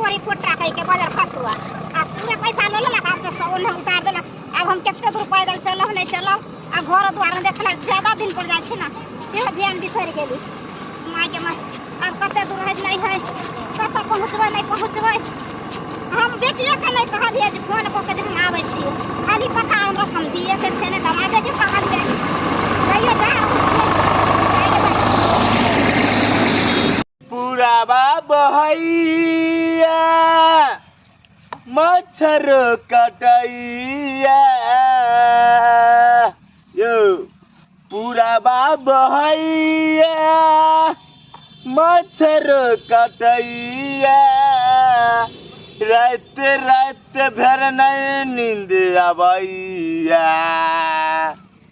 चोरी फुट्टा कहि के बजर खसुआ आ पूरा पैसा लऽ लेलक। आब तऽ ओन्ने उतार देलक। आब हम कतेक दूर पैदल चलब नहि चलब, आ घर द्वार देखलक ज्यादा दिन पर जाइ छी ने सेहो ध्यान बिसरि गेली। मायके माय आब कतेक दूर है नहि है, कतऽ पहुँचबै नहि पहुँचबै। हम बेटियोके नहि कहलियै जे फोन कऽ के जे हम आबै छियै, खाली पता हमरा समझिएके छै ने दमादेके कहलियै। तैयो जा रहल छियै। पूरा बहैया मच्छर कटैया यौ, पूरा बहैया मच्छर कटैया, राति राति भरि नहि नींद अबैया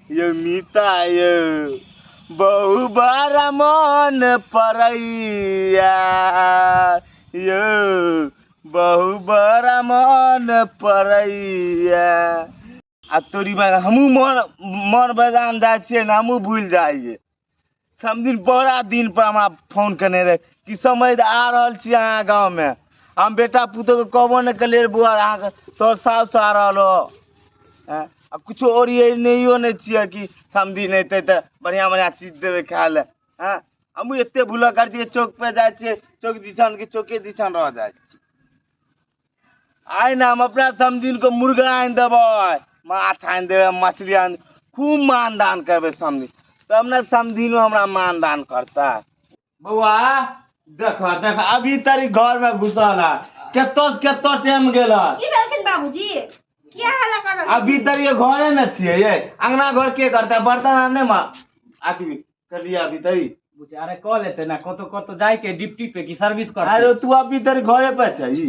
यौ मीता यौ, बहु बड़ा मन पड़ैया यौ, बहु बड़ा मन पड़ैया। आ तोरी माय हमहूँ मन मन बजान जाइ छियै ने, हमहूँ भूलि जाइ छियै। समदिन बड़ा दिन पर हमरा फोन केने रहै कि समय आ रहल छी अहाँ गाँवमे। हम बेटा पुतोहके कहबो नहि केलियै बौआ अहाँके तोहर साउस आ रहल हो। आ किछो ओरिएनैयो नहि छियै कि समधिन अयतै तऽ बढ़िआँ बढ़िआँ चीज देबै खाय लए। हँ हमहूँ एते भूलक छियै, चौक पे जाइ छियै, चौक दिसन कि चौके दिसन रह जाइ छियै। आइ ने हम अपना समधिन के मुर्गा आनि देबै, माछ आनि देबै, मछली आनि, खूब मान दान करबै समधिन, तब ने समधिनो हमरा मान दान करतै। बौआ देख देख अभी तरी घर में घुसल है, कतो से कतो टाइम गेल है। की भेलखिन बाबूजी, किया हल्ला कर रहल? अभी तरी घरे में छियै ये, अंगना घर के करतै बर्तन आर नहि अथी करलियै अभी तरी। अरे कऽ लेते ना, कतो कतो जाय के ड्यूटी पे की सर्विस करते। अरे तू अभी तरी घरे पे छही।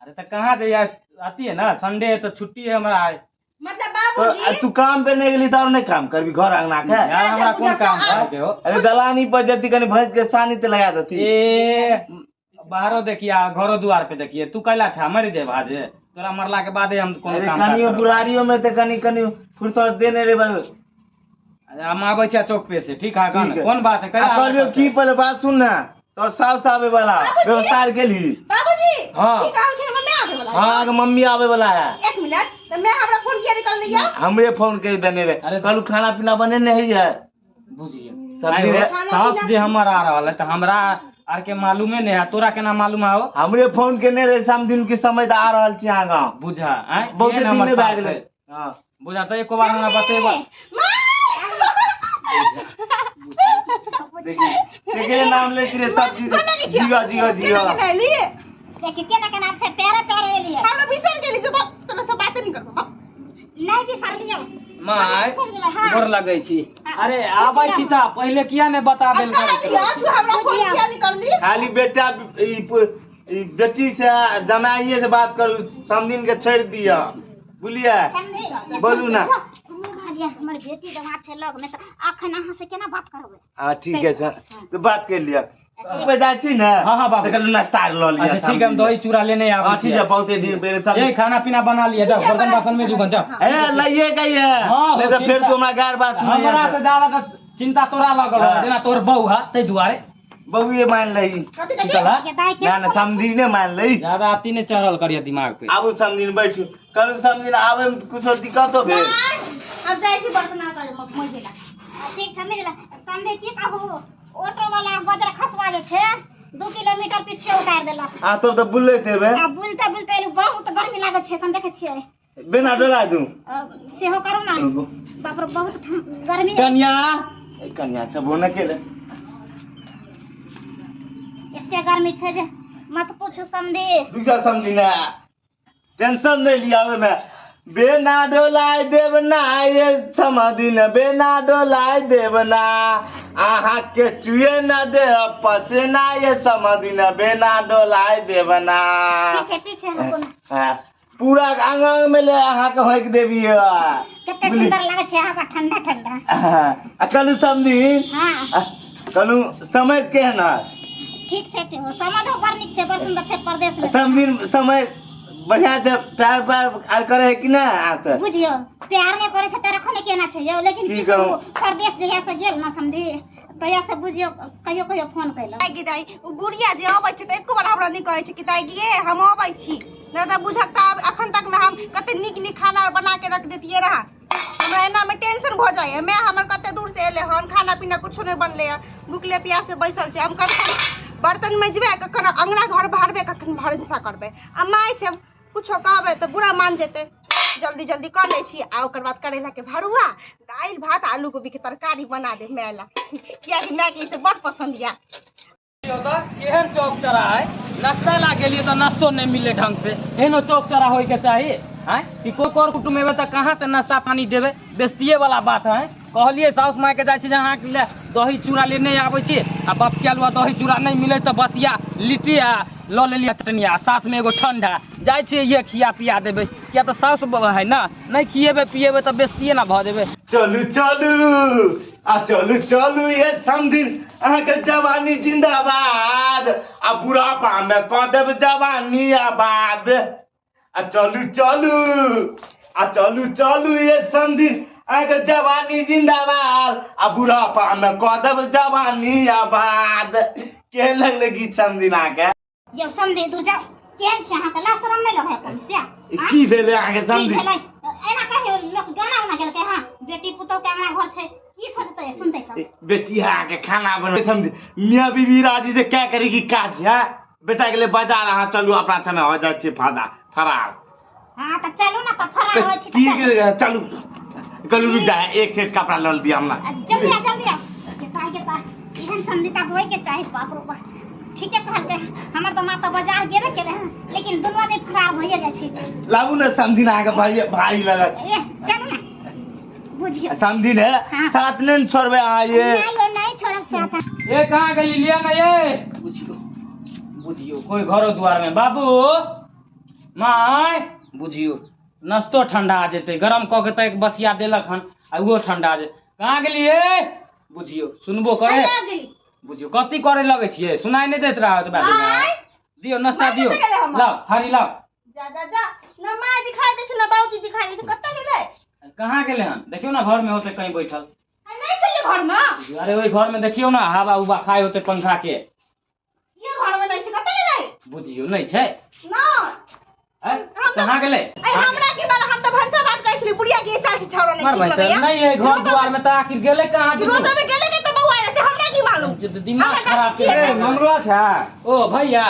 अरे तो कहाँ जाइए, आती है ना संडे है तो छुट्टी है हमारा आज। मतलब तो बाबूजी तू काम पे नहीं गेली तब नहीं काम करबी घर अंगना के? यार हमरा कोन काम करे के हो। अरे दलानी पर जती कनी भैंस के सानी ते लगा देती। ए बाहरो देखिए घरो द्वार पे देखिए, तू कैला छा मर जाए भाजे, तोरा मरला के बादे हम कोनो अरे काम कनियो काज करब। बुढ़ारियो में ते कनी कनी फुर्सत देने रे बाबू। अरे हम आबै छियै चौक पे से, ठीक है? ठीक है। कोन बात है? आ कहलियो की पहले बात सुन ना, तोर साउस आवे वाला व्यवसाय गेली। बाबूजी हाँ। की कहलखिन हमर माय आबै वाला? हाँ अहाँके मम्मी आवे वाला है। एक मिनट, तऽ माय हमरा फोन किया निकाल लिया? हमरे फोन कर देने रे। अरे कहलू खाना पीना बनेने है यार। बुझिए सब्जी रे। सास जे हमर आ रहल है तऽ हमरा आर के मालूमे नहीं है, तोरा केना मालूम है? हमरे फोन केने रहे समदिन के समय तऽ आ रहल छी अहाँ गाँव। बुझा आँय, बहुते केहन दिन हमर नहि भए सास गेलै। है? हाँ बुझा तऽ एको बार हमरा बतेबा। देखी केकरे नाम लेती रे सब चीज जीवा जीवा जीवा। देखी केना केना छै, पैरे पैरे एलियै। हमरा बिसरि गेली जो तोरा से बात नहीं करबो। नहि बिसरलियै माय बिसरि गेलै, हाँ। गोर लगै छी। अरे आबै छी तऽ पहिले किया नहि बता देल? कहलियै तू हमरा फोन किया नहीं करली? खाली बेटा ई बेटी से जमाइए से बात करू, समदिन के छोड़ि दिअ, बुझलियै? समझी बोलू ना। हमहूँ कहलियै हमर बेटी दमाद छै लग में, तऽ अखन अहाँ से केना बात करबै? हाँ ठीक है सर, तो बात कर लिअ। पे जाइ छी ने? हाँ, हाँ, बाबू। तऽ कहलहुँ नाश्ता लऽ लिअ। अच्छा ठीक है, हम दही चूड़ा लेने आबै हाँ ठीक है, बहुते दिन पहिले सब ए खाना पीना बना लिअ, जाओ बर्तन बासन में जुगन जाओ। ए लइए गई है। हाँ, नहीं तो ठीक फिर छै। तू हमरा गार बात सुनैया। हमरा से ज्यादा तऽ चिंता तोरा लगल हाँ। जेना तोर बहू है ताहि दुआरे। बबुए मान लई। कथी कथी? चला के दाइ के ना ना समधी ने मान लई। ज्यादा अति नहीं चढ़ल करिए दिमाग पे। आबू समधिन बैठू। कहलू समधिन आबे में कुछो दिक्कतो भेल? हम जाइ छी बर्तन मजे ला। ठीक छै, मिल समझे। की कहू, ऑटो वाला बजर खसवा जे छै 2 किलोमीटर पीछे उतार देलक। आ तब तऽ बुलैत हेबै। आ बुलते बुलते एलु, बहुत गर्मी लागै छै एखन देखै छियै। बिना डोला दू। सेहो करू ना। बाप रे बहुत गर्मी। कन्या ए कन्या चबो न केले। एते गर्मी छै जे मत पूछू समधी। रुक जा समधी ना, टेंशन नहीं लिया ओहिमे। बेना डोलाय देब ना ये समधिन, बेना डोलाय देब ना, अहाँ के चुए न दे पसेना ये समधिन, बेना डोलाय देब ना। पीछे पीछे रुकू ना। हाँ, पूरा अंग अंग में ले अहाँ के होइक देबी। कते सुंदर लागै छै हवा ठंडा ठंडा। आ कहलू समधिन। हाँ। कहलू समय केहन है? ठीक छै, ठीक समझो बड़ नीक छै, बड़ सुंदर छै परदेश में। समधिन समय बढ़िया से प्यार प्यार आर करे है कि ना अहाँ से? बुझियो प्यार नहीं करे छै तऽ रखो ने केना छै यौ, लेकिन की की कहू? कहू, परदेश जहिया से गेल ना समधी तहिया से बुझियौ कहियो कहियो फोन कयलक। दाइ गे दाइ, ओ बुढ़िया जे अबै छै तऽ एको बार हमरा नहि कहै छै कि दाइ गे हम अबै छी, नहि तऽ बुझक तऽ आब एखन तकमे हम कते नीक नीक खाना आर बना के रख देतियै रहए। हमरा एनामे टेंशन भऽ जाइए, माय हमर कते दूर से एलै हन, खाना पीना कुछो नहि बनलै हँ, भुखले प्यासे बैसल छै। हम कखन बर्तन मजबै, कखन अङ्गना घर बहारबै, कखन भनसा करबै, आ माय छै कुछो कहबै तऽ बुरा मान जेतै। जल्दी जल्दी कऽ लै छी आ ओकर बाद करैलाके भरुआ, दालि भात, आलू गोभीके तरकारी बना देब माय लए, कियाकि मायके ई सब बड़ पसन्द यऽ। तऽ केहन चौक चौरा है, नाश्ता ला गेलियै तऽ नाश्तो नहि मिललै ढंग से। एहनो चौक चौरा होइके चाही आँय कि कोइ कर कुटुम्ब एबै तऽ कहाँ से नाश्ता पानी देबै, बेजतिये वाला बात है। कहलियै साउस मायके जाइ छी जे अहाँके लए दही चूड़ा लेने आबै छी, आ बापके आलुआ दही चूड़ा नहि मिलै तऽ बसिया लिट्टी आ लऽ लेलियै चटनिया, साथमे एगो ठंडा। जाइ छियै इहे खिया पिया देबै, किया तऽ साउस है ने, नहि खिएबै पिएबै तऽ बेजतिये ने भऽ जेबै। चलू चलू आ चलू चलू ये समधिन, अहाँके जवानी जिंदाबाद, आ बुढ़ापा मे कऽ देब जवानी आबाद। आ चलू चलू आ चलू चलू ये समधिन, अहाँके जवानी जिंदाबाद, आ बुढ़ापा मे कऽ देब जवानी आबाद। केहन लगलै गीत समधिन अहाँके? जब समझे तू जाओ, केहन छै अहाँके लाज शरम नहि लगै कम से? की भेलै अहाँके की समधिन? भेलै? एना कहियो लोक गाना उना गेलकै? हँ, बेटी पुतोह के अंगना घर छै, की सोचतै सुनतै सब? बेटी है अहाँके खाना बनबै समधिन, मियाँ बीबी राजी जे क्या करेगी काज है, बेटा गेलै बाजार, अहाँ चलू अपना छने हो जाइ छै फादा फरार। हाँ तऽ चलू ने, तऽ फरार होइ छी की तऽ चलू। चलू कहलू रुक जा, एक सेट कपड़ा लऽ दिअ हमरा। आ, जल्दी आ जल्दी आ। गेता गेता एहन समझिता होय के चाही। बाप रो बाप, ठीके कहलकै, हमर तऽ माता बाजार गेबे केले हन, लेकिन दुनू आदमी फरार भइए जाइ छै। लाबू ने समधिन, अहाँके भारी भारी लगत। ए चलू ने, बुझियौ समधिन है। हाँ। साथ नहीं ने छोड़बै अहाँ ये। नहीं यो, नहीं छोड़ब साथ। ए कहाँ गेली लिया ना ये, बुझियो बुझियो कोई घरो द्वार में बाबू माय, बुझियो नाश्तो ठंडा जेतै, गरम कऽ के तऽ एक बसिया देलक हन आ ओहो ठंडा जेतै। कहाँ गेलियै बुझियो, सुनबो करे आ गेली। बुझियो कथी करे लगै छियै, सुनाइ नहि दैत रहत बाबू। आँय? दियौ नाश्ता माय दियौ। कतऽ गेलै हमर? लाउ थारी लाउ। जा जा जा, न माय दिखाई दै छै न बाबूजी दिखाई दै छै, कतऽ गेलै? कहाँ गेलै हन? देखियौ ने घर में होतै कहीं बैठल। आ, नहि छलै घर में। अरे ओहि घर में देखियौ ने, हवा उवा खाइ होतै पंखा के। ये घर में नहि छै, कतऽ गेलै? बुझियौ नहि छै। नहि। हैं? कहाँ गेलै? ऐ हमरा की बात, हम तऽ भनसा बात करै छली, बुढ़िया के चाल छै छौड़ा नहि मर ठीक भाई तऽ लगैया। नहि है घर द्वार में तऽ आखिर गेलै कहाँ? रोड में गेलै के तऽ बौआ रे, से हमरा की मालूम। दिमाग हमरा खराब की के। ए मंगरुआ छै। ओ भैया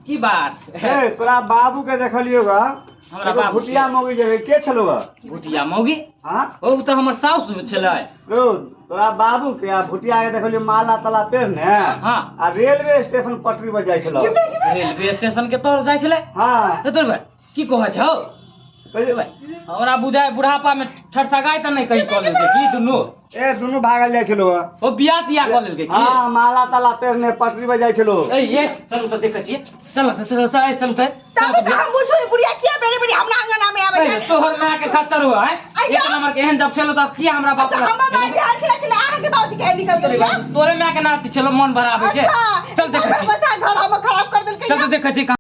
की बात? ए तोरा बाबू के देखलियो गा। हमरा एगो बाबू भुटिया के? मौगी जे के छलो गा? भुटिया मौगी? हाँ। ओ तऽ हमर साउस छलै। रौ तोरा बाबू के आ भुटिया के देखलियो माला ताला पहिरने। हाँ। आ रेलवे स्टेशन पटरी पर जाइ छलो। रेलवे स्टेशन के तर जाइ छलै? हाँ। ए तोर भाई की कहै छौ? कहियो- हमरा बुझाय बुढ़ापा में ठरसगाय तऽ नहि कहीं कऽ लेलकै की दुनू? ए दुनू भागल जाइ छलो। ओ बियाह तियाह कऽ लेलकै की? हाँ माला ताला पहिरने पटरी पर जाइ छलो। ए ये चलू तऽ देखै छियै, चल तऽ चल तऽ ए, चलू तऽ। तब तऽ हम बुझू ई बुढ़िया किया बेरी बेरी हमरा अंगना में आबै छै। ए, तोहर माय के खच्चर हुआ है। अय्या। एक नंबर के एहन जब छलो तऽ किया हमरा बाप अच्छा हमर माय जे आयल छलै छलै अहाँके बाबूजी के निकल गेलै। तोरे माय के नाती छलो मन भराबै के। अच्छा चल देखै बसा छी। बसा घर हमर खराब कर देलकै। चल तऽ देखै छी।